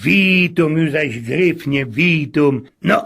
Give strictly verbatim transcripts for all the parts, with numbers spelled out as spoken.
Witōm, już zaś gryfnie witōm. No,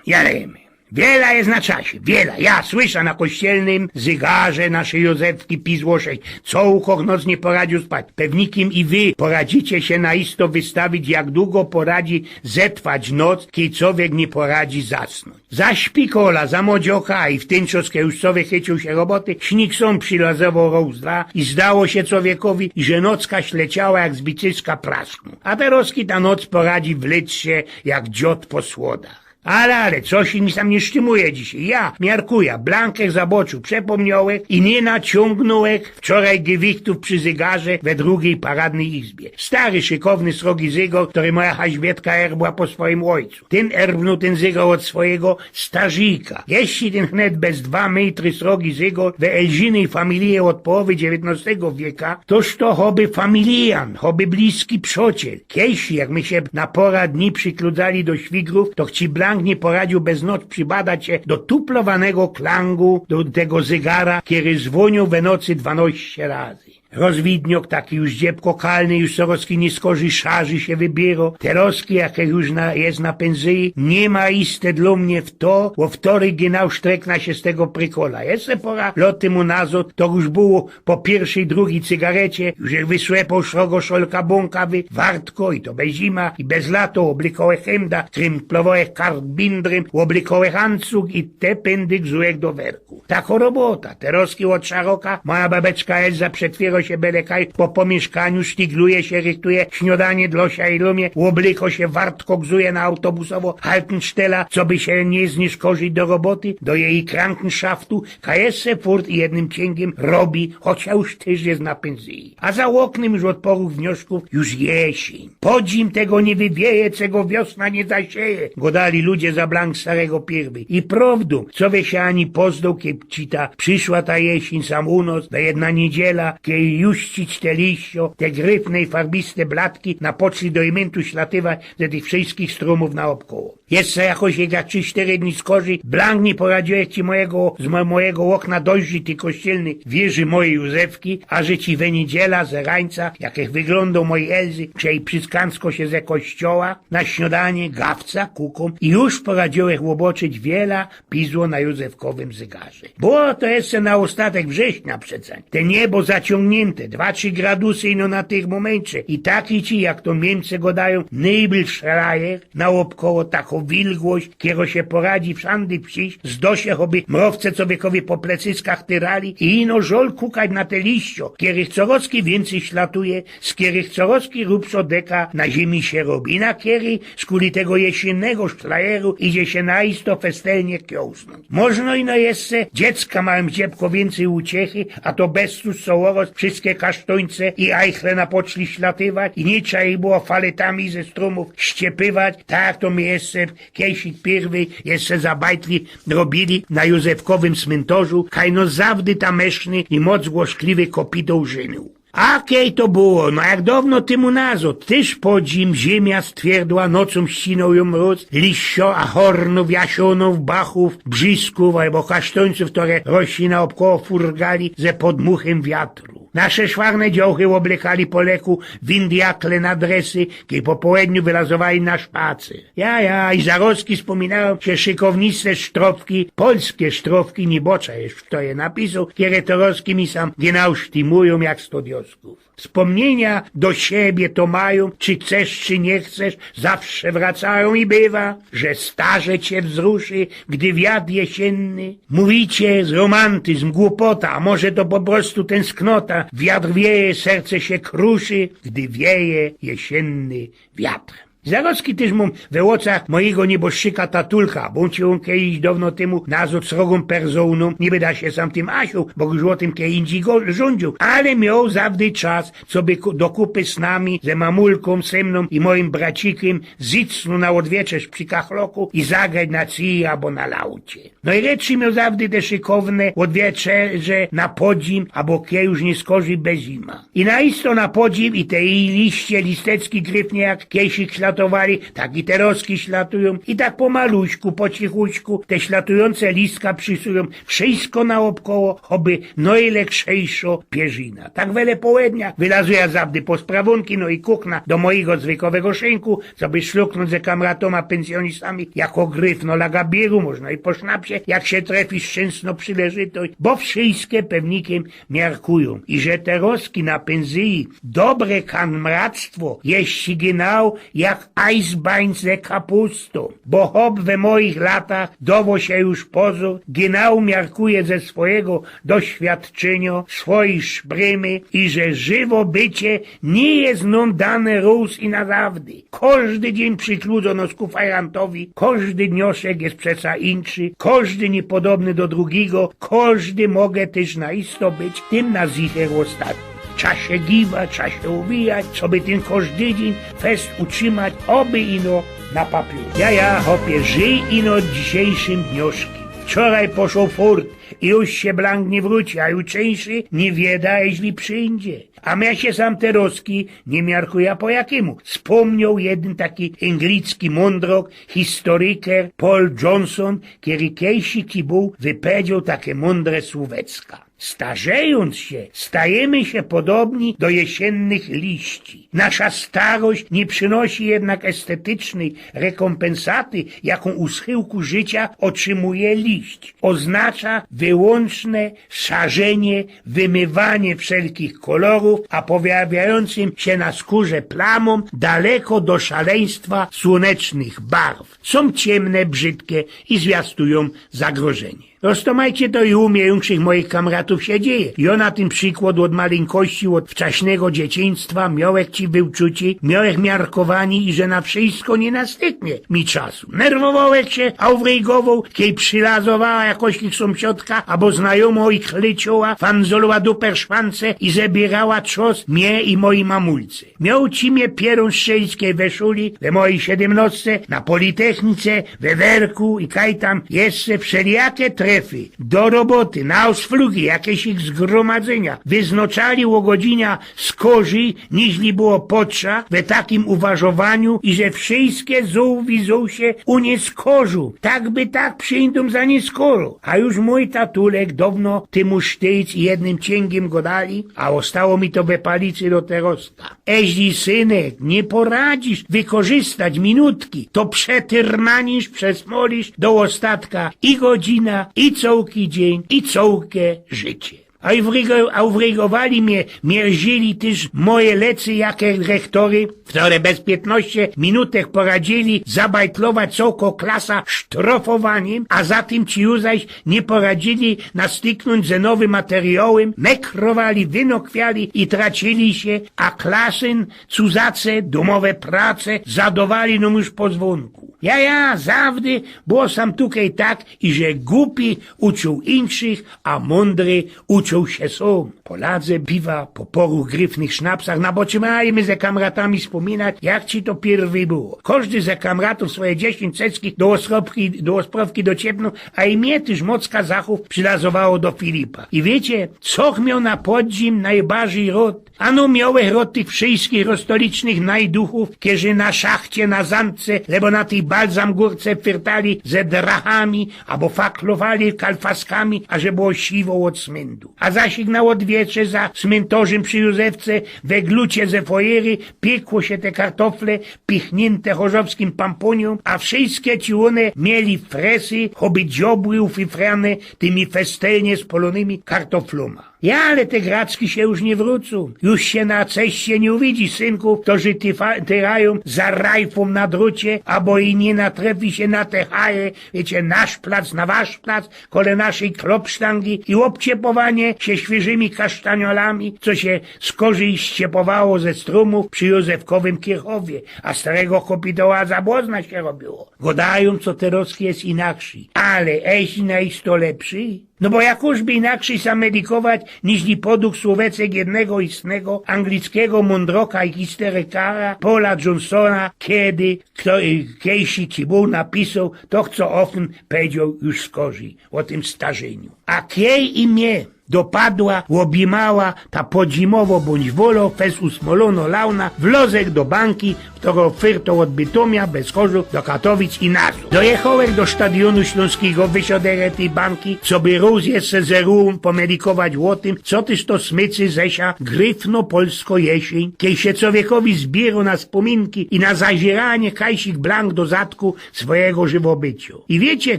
ja wiym. Wiela je na czasie, wiela. Ja słysza na kościelnym zygarze naszyj Józefki pizło sześć. Cołko noc niy poradziōł spać. Pewnikiym i wy poradzicie sie na isto wystawić, jak dugo poradzi zetrwać noc, kej cowiek niy poradzi zasnōńć. Zaszpikola, za młodzioka i w tyn czas, kej już cowiek chyciōł sie roboty, śniyg sōm przilazowoł roz dwa i zdało sie cowiekowi, że nocka śleciała jak z biciska prasknōł. A terozki ta noc poradzi wlyć sie jak dziod po słodach. Ale, ale, coś mi sam niy sztymuje dzisiej. Ja, miarkuja, blankech zaboczōł, przepōmniołech i niy naciōngnōłech wczoraj gewichtōw przi zygarze we drugij paradnyj izbie. Stary, szykowny, srogi zygor, kery moja haźbietka erbła po swojim ôjcu. Tyn erbnōł tyn zygor ôd swojego starzika. Jeźli tyn wnet bez dwa mejtry srogi zygor we elzynyj familije ôd połowy dziewiyntnostego wieka, toż to choby familijan, choby bliski przociel. Kejsi, jak my sie na pora dni przikludzali do świgrōw, to chci blank niy poradziōł bez noc przibadać sie do tuplowanego klangu, do tego zygara, kery zwōnioł we nocy dwanŏście razy. Rozwidniok, taki już dziebko kalny, już corozki niyskorzij szarzi sie wybiero. Terozki, jak już na, je na pynzyji, niy ma iste dlō mie w to, ô wtoryj genau sztrekna sie z tego prykola. Jeszcze pora lot tymu nazod, to już było po piyrwszyj, drugij cygarecie, już wysłepoł srogo szolka bōnkawy, wartko, i to bez zima, i bez lato, ôblykołech hymda, krymplowałech kartbindrym, ôblykołech ancug i te pyndy gzułech do werku. Tako robota. Terozki ôd szaroka moja babeczka Elza przetwiero sie bele kaj po pōmiyszkaniu, sztigluje sie, rychtuje śniodanie dlŏ sia i dlŏ mie, ôblyko sie, wartko gzuje na autobusowo haltensztela, coby sie niy zniszkorzić do roboty, do jeji krankenszaftu, kaj jeszcze furt jednym ciyngiym robi, choć już tyż je na pynzyji. A za ôknym już ôd pŏrōch dnioszkōw już jesyń. Podzim tego niy wywieje, czego wiosna niy zasieje, godali ludzie za blank starego piyrwyj. I prŏwdōm, cowie sie ani pozdoł, kej ci ta prziszła ta jesyń sam u nos, ta jedna niydziela, kej już ci te liścio, te gryfne i farbiste blatki napoczli do imyntu ślatywać ze tych wszyjskich strōmōw naôbkoło. Jeszcze jakoś jak trzi, sztyry dni skorzij, blank niy poradziyłech ci mojigo, z mo-, mojigo ôkna dojrzić tyj kościelnyj wiyży mojij Józefki, a że ci we niydziela ze rańca, jakech wyglōndoł mojij Elzy, kej prziskansko sie ze kościoła na śniodanie, gawca kukōm i już poradziyłech ôboczyć wiela pizło na józefkowym zygarze. Było to jeszcze na ôstatek września przeca. Te niebo zaciōngniynte, dwa, trzi gradusy ino na tych mōmyncie. I taki ci, jak to Niymce godajōm, Nebelschleier, naôbkoło tako wilgłość, kero sie poradzi wszandy psiś, zdo sie, choby mrowce cowiekowi po plecyskach tyrali i ino żol kukać na te liścio, kerych corozki wiyncyj ślatuje, z kerych corozki rubszŏ deka na ziymi sie robi, na kerej skuli tego jesynnego szlajeru idzie sie naisto festelnie kiołznōńć. Możno ino jeszcze dziecka majōm dziebko wiyncyj uciechy, a to bez cōż, co ôroz wszyjske kasztōńce i ajchle napoczli ślatywać i niy trza ich było faletami ze strōmōw ściepywać, tak jak to my jeszcze kejsik piyrwyj jeszcze za bajtli robiyli na józefkowym smyntorzu, kaj no zawdy tamyszny i moc złośliwy kopitoł rzynył. A kej to było? No jak downo tymu nazod, tyż podzim ziymiŏ stwierdła, nocōm ściynōł jōm mrōz, liścio ahornōw, jasionōw, bachōw, brziskōw abo kasztōńcōw, kere rośli naôbkoło, furgali ze podmuchym wiatru. Nasze szwarne dziołchy ôblykali po leku w indiakle na dresy, kej po połedniu wylazowali na szpacer. Ja, ja, i zarozki spōminajōm sie szykowniste sztrofki, polske sztrofki, niy bŏczã jesz, fto je napisoł, kere terozki mi sam genau sztymujōm jak sto dioskōw. Spōmniynia do siebie to majōm, czy chcesz, czy niy chcesz, zawsze wracajōm i bywa, że starze cie wzruszy, gdy wiatr jesiynny. Mówicie, z romantyzm, głupota, a może to po prostu tęsknota. Wiatr wieje, serce sie kruszy, gdy wieje jesiynny wiatr. Zarozki tyż mōm we ôczach mojigo nieboszczyka Tatulka, bo ōn sie ōn kejś downo tymu nazod srogōm perzōnōm, niy byda sie sam tym asiōł, bo już ô tym kej indzij go-, rzōndziōł, ale mioł zawdy czas, coby ku-, do kupy z nami, ze mamulkōm, ze mnōm i mojim bracikiym, zyc na ôdwieczerz przi kachloku i zagrać na cji abo na laucie. Nojlepszy mioł zawdy te szykowne ôdwieczerze na podzim, abo kej już niy skorzij bez zima. I naisto na podzim i te liście, listeczki gryfne jak kejsik ślad ślatowali, tak i te roski ślatujōm. I tak po maluśku, po cichuśku te ślatujōnce listka przisują, wszystko naokoło, choby nojlekrzejszo pierzina. Tak wele połednia wylazuja zawdy po sprawōnki, no i kukna do mojigo zwykowego szynku, coby szluknōńc ze kamratōma pensjōnistami jako gryfno la gabiru, można i po sznapsie, jak sie trefi szczynśno przileżytość, bo wszyjske pewnikym miarkujōm. I że te roski na pensji dobre kamractwo je ścigynał jak ajsbań ze kapustōm. Bo chop we mojich latach, dowo sie już pozōr, gynał miarkuje ze swojigo doświadczynio, swojij szprymy i że żywo bycie niy je nōm dane rōz i na zawdy. Kożdy dziyń przikludzōno ku fajrantowi, kożdy dnioszek je przeca inszy, kożdy niypodobny do drugigo, kożdy moge tyż na isto być tym na zicher ôstatnym. Trza sie giwać, trza sie uwijać, coby tyn kożdy dziyń fest utrzimać, oby ino na papiōrze. Ja, ja, chopie, żyj ino dzisiyjszym dnioszkym. Wczoraj poszoł furt i już sie blank niy wrōci, a jutrzyjszy niy wieda, jeźli przijdzie. A mie sie sam te roski niy miarkuja po jakimu. Spōmnioł jedyn taki anglicki mōndrok, historyker Paul Johnson, kery kejsik bōł wypedzioł take mōndre słōwecka: Starzejōnc sie, stajymy sie podobni do jesiynnych liści. Nasza starość niy przynosiy jednak estetycznyj rekōmpensaty, jakōm u schyłku życia ôtrzimuje liść. Ôznacza wyłōnczne szarzenie, wymywanie wszelkich kolorōw, a pojawiajōncym sie na skōrze plamōm daleko do szaleństwa słōnecznych barw. Sōm ciymne, brzydke i zwiastujōm zagrożenie. Roztōmajcie to i u mie i u inkszych mojich kamratōw sie dzieje. Jo na tyn przikłod ôd malinkości, ôd wczaśnego dzieciństwa miołech ci wyczucie, miołech miarkowanie i że na wszysko niy nastyknie mi czasu. Nerwowołech sie, a uwryjgowoł, kej przilazowała jakoś ich sōmsiadka abo znajōmo i chlyczoła, fanzoloła duper szpance i zebierała czos mie i mojij mamulce. Mioł ci mie pierōn strzelić, kej we szuli, we mojij siedymnostce, na politechnice, we werku i kaj tam jeszcze wszelijake trefy do roboty, na ôsflugi, jakeś ich zgromadzynia, wyznaczali ô godzina skorzij, niźli było potrza, we takim uważowaniu i że wszyjske zōł widzōł sie u niy skorzōł, tak by tak przijdą za niy skorzōł. A już mōj tatulek downo tymu sztyjc i jednym ciyngiym go dali, a ôstało mi to we palicy do teroz. Eźli, synek, niy poradzisz wykorzystać minutki, to przetyrmanisz, przesmolisz do ôstatka i godzina, i cołki dziyń, i cołke życie. A i wrygo-, a uwrygowali mie, mierzili tyż moje lecy, jake rechtory, wtore bez piytnoście minutek poradzili zabajtlować cołko klasa sztrofowanim, a za tym ci już zaś niy poradzili nastyknōńć ze nowym materiołym, mekrowali, wynokwiali i tracili sie, a klasyn cuzace, dōmowe prace zadowali nōm już po zwōnku. Ja, ja, zawdy było sam tukej tak, iże gupi uczōł inkszych, a mōndry uczōł sie sōm. Po ladze piwa, po poru gryfnych sznapsach, no bo czi majmy ze kamratami spōminać, jak ci to piyrwyj było. Kożdy ze kamratōw swoje dziesiyńć ceckich do ôsprowki, do ôsprowki dociepnōł, a i mie tyż mocka zachōw przylazowało do Filipa. I wiycie, co mioł na podzim nojbardzij rod? Ano miołech rod tych wszyjskich roztolicznych najduchōw, kerzy na szachcie, na zantce, lebo na tyj balzam gōrce fyrtali ze drachami, abo faklowali kalfaskami, aże było siwo ôd smyndu. A zaś jak na ôdwiecze za smyntorzym przi Józefce, we glucie ze fojery piekło sie te kartofle, pichniynte chorzowskim pampōniōm, a wszyjske ci ône mieli fresy, choby dziobły ufifrane tymi festelnie spolōnymi kartoflōma. Ja, ale te gracki sie już niy wrōcōm. Już sie na ceście niy uwidzi synkōw, to że ty fa-, tyrajōm za rajfōm na drucie, abo i niy natrefi sie na te haje, wiycie, nasz plac, na wasz plac, kole naszyj klopsztangi i ôbciepowanie sie świyżymi kasztaniolami, co sie skorzij ściepowało ze strōmōw przi Józefkowym kierchowie, a starego kopitoła za błozna sie robiło. Godajōm, co teroz je inakszyj. Ale eźli na isto lepszyj? No bo jakōż by inakszyj sam medikować, niźli podug słōwecek jednego istnego anglickigo mōndroka i historykara Paula Johnsona, kedy kto, y, kejsik bōł napisoł to, co ôn pedzioł już skorzij ô tym starzyniu. A kej i mie dopadła, ôbjimała ta podzimowo bōńdź wolo fest usmolono launa, wlozech do banki, w toro fyrto ôd Bytomia bez Chorzōw do Katowic i nazod. Dojechołech do sztadiōnu ślōnskigo, wysiodech tyj banki, coby rōz jeszcze ze Rułōm pomedikować ô tym, co tyż to smycy zesia gryfno polsko jesyń, kiej sie cowiekowi zbiyrŏ na spōminki i na zaziyranie kajsik blank do zadku swojigo żywobyciŏ. I wiycie,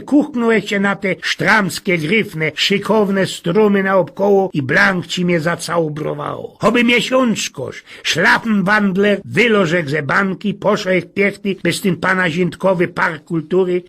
kuchnołech sie na te sztramske, gryfne, szykowne strōmy naôbkoło i blank ci mie zacałobrowało. Choby miesiōnczkŏrz, szlapnwandler, wylożech ze banki, poszołech piechty bez tyn panazientkowy park kultury,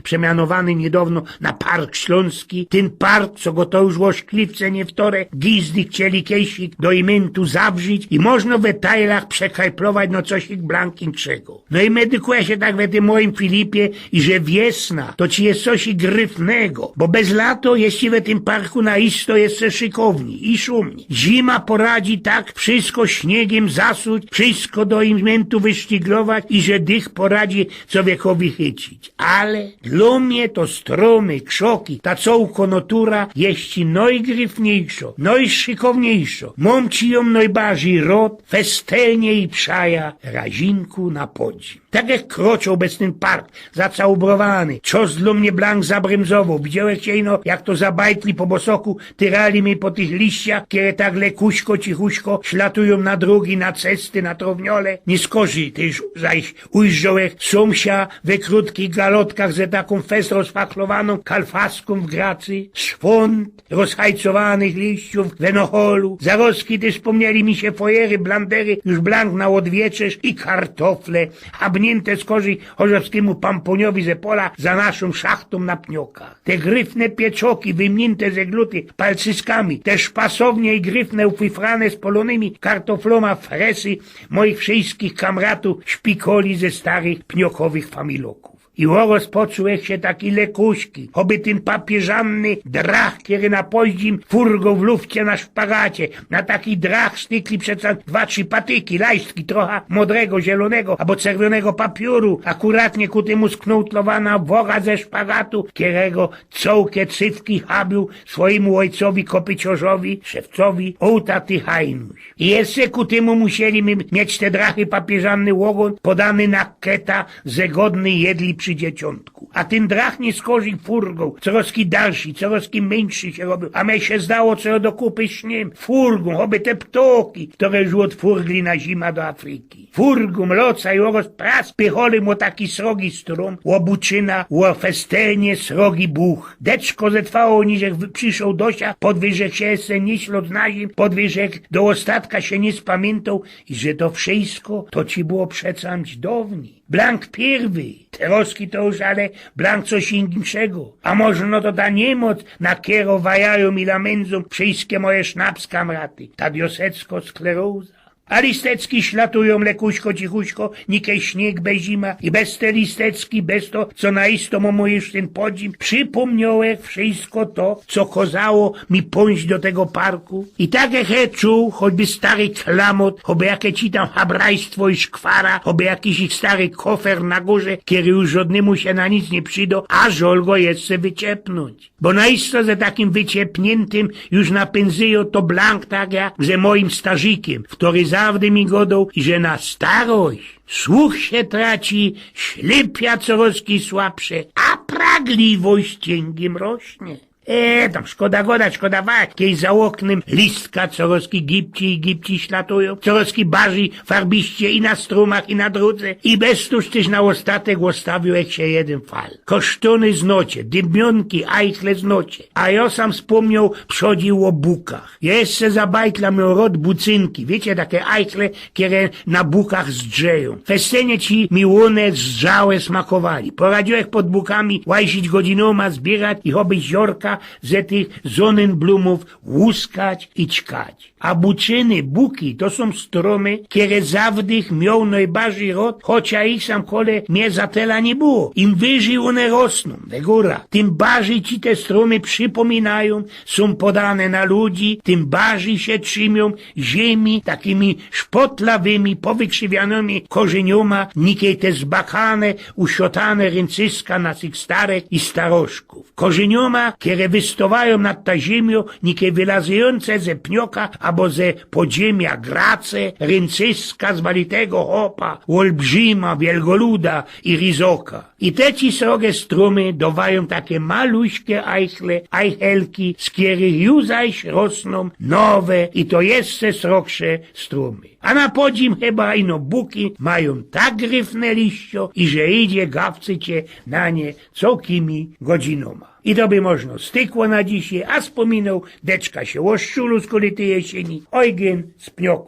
przemianowany niydŏwno na Park Ślōnski, tyn park, co go to już ôszkliwce niywtore gizdy chcieli kejsik do imyntu zawrzić i możno we tajlach przekajplować, no, cosik blank inkszego. No i medykuje sie tak we tym mojim Filipie, iże wiesna to ci je cosik gryfnego, bo bez lato je ci we tym parku na isto jeszcze szykownij i szumnij. Zima poradzi tak wszystko śniegym zasuć, wszystko do imyntu wysztyglować, iże dych poradzi cowiekowi chycić. Ale dlŏ mie to strōmy, krzoki, ta cołko natura je ci nojgryfniejszŏ, nojszykowniejszŏ. Mōm ci jōm nojbardzij rŏd, festelnie i przaja razinku na podzim. Tak jak kroczōł bez tyn park, zacałobrowany, czos dlō mie blank zabrymzowoł. Widziołech ciej, no, jak to zabajtli po bosoku tyrali mie po tych liściach, kere tak lekuśko, cichuśko szlatujōm na drogi, na cesty, na trowniole. Niyskorzij tyż zaś ujrzołech sōmsia we krōtkich galotkach ze takōm fest rozfachlowanōm kalfaskōm w gracy, szwōnd rozhajcowanych liściōw we noholu. Zarozki tyż spōmnieli mi sie fojery, blandery, już blank na ôdwieczerz i kartofle, habniynte skorzij chorzowskimu pampōniowi ze pola za naszōm szachtōm na pniokach. Te gryfne pieczoki, wymiyntne ze gluty, palcyskami, te szpasownie i gryfne, ufifrane spolōnymi kartoflōma fresy moich wszyjskich kamratōw szpikoli ze starych pniokowych familokōw. I ôroz poczułech sie taki lekuśki, choby tyn papierzanny drach, kery na poździm furgoł w lufcie na szpagacie. Na taki drach sztykli przeca dwa, trzi patyki, lajstki, trocha modrego, zielōnego abo czerwionego papiōru, akuratnie ku tymu sknōtlowana woga ze szpagatu, kerego cołkie trzywki habiōł swojymu ôjcowi kopyciŏrzowi, szewcowi, ôłta ty hajnuś. I jeszcze ku tymu musieli my mieć te drachy papierzanny ôgōn podany na keta, ze godny jedli przi dzieciōntku. A tyn drach niyskorzij furgoł, corozki dalszy, corozki miyńszy sie robiōł, a mie sie zdało, co jŏ do kupy śniym. Furgoł, choby te ptoki, kere już ôdfurgli na zima do Afryki. Furgoł, mloca i ôroz pras pychołech ô taki srogi strōm, ô buczyna, ô festelnie srogi buch. Deczko zetrwało, niżech w-, przyszoł do sia, podwyżech sie jeszcze niy ślōd na zim, podwyżech do ôstatka sie niy spamiyntōł, iże to wszyjsko to ci było przecã dŏwnij. Blank piyrwyj, terozki to już, ale blank coś inkszego. A możno to ta niymoc, na kerõ wajajōm i lamyndzōm wszyjske moje sznapskamraty, ta diosecko skleroza. A listeczki szlatujōm lekuśko, cichuśko, nikej śniyg bez zima i bez te listeczki, bez to, co na isto mōm już tyn podzim, przipōmniołech wszyjsko to, co kozało mi pōńść do tego parku. I tak jak je czuł, choćby stary klamot, choby jakeś tam habrajstwo i szkwara, choby jakiś ich stary kofer na gōrze, kery już żodnymu sie na nic niy przidŏ, a żol go jeszcze wyciepnōńć. Bo na isto ze takim wyciepniyntym już napynzyjōm to blank tak jak ze mojim starzikiym, kery zawdy mi gŏdoł, że na starość słuch sie traci, ślypia corozki słabsze, a pragliwość ciyngiym rośnie. E, tam szkoda gŏdać, szkoda wajać, kej za ôknym listka corozki gibci i gibci szlatujōm, corozki bardzij farbiście i na strōmach, i na drōdze, i bez to tyż na ôstatek ôstawiōł sie jedyn fal. Kosztōny znŏcie, dymionki, ajchle znŏcie. A jŏ sam spōmnioł przodzij ô bukach. Jeszcze za bajtla mioł rŏd bucynki. Wiycie, take ajchle, kere na bukach zdrzejōm. Festenie ci mi ône zdrzałe smakowali. Poradziołech pod bukami łajzić godzynōma, zbiyrać i choby ziorka ze tych zōnynblumōw łuskać i ćkać. A buczyny, buki, to sōm strōmy, kere zawdych mioł nojbardzij rŏd, chocia ich sam kole mie za tela niy było. Im wyżij ône rosnōm, we gōra, tym bardzij ci te strōmy przipōminajōm, sōm podane na ludzi, tym bardzij sie trzimiōm ziymi takimi szpotlawymi, powykrzywianymi korzyniōma, nikej te zbakane, usiotane ryncyska naszych starek i staroszkōw. Korzyniōma, kere wystŏwajōm nad ta ziymio, nikej wylazyjōnce ze pnioka abo ze podziymia grace, ryncyska, zwalitego chopa, ôlbrzyma, wielgoluda i rizoka. I te ci srogie strōmy dŏwajōm take maluśke ajchle, ajchelki, z kerych ju zaś rosnōm nowe i to jeszcze srogsze strōmy. A na podziym chyba ino buki majōm tak gryfne liściŏ, iże idzie gawcycie na nie cołkimi godzinōma. I to by możno stykło na dzisiej, a spōminoł deczka sie ô szczulu z kuli ty jesieni, Ojgyn z Pnioka.